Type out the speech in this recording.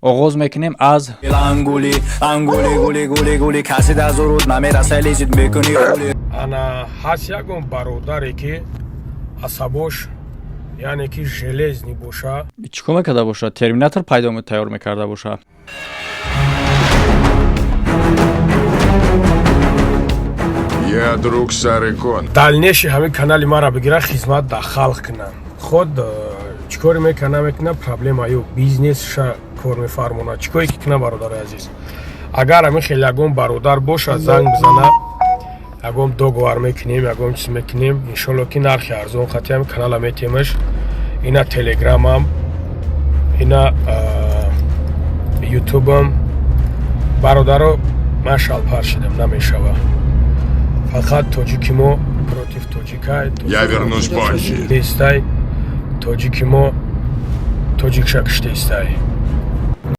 Оғоз мекунем аз Ангули, ангули, гули, гули, гули, каси дар зуруд намераса, лезит мекунӣ хули. Ана ҳаст ягон бародаре, ки асабош, яъне ки железный боша. Чӣ кор мекарда боша? Терминатор пайдо тайёр мекарда боша. Я друг Сары Кон. Дальнейший ҳамин канали маро бигира, хизмат дар халқ кунам. Худ чӣ коре мекана, мекуна, проблема ё бизнесша кор мефармонад, чӣ коре ки куна. Бародари азиз, агар ҳамин хел ягон бародар бошад, занг бизана, ягон договор мекунем, ягон чиз мекунем, иншолло, ки нархи арзон хати ҳамин канала метемаш. Ина Телеграмам, ина Ютубам. Бародаро, ман шалпар шидам, намешава. Фақат тоҷики мо против тоҷикай. Я вернусь позже. Нестай, тоҷики мо тоҷикша киштестай.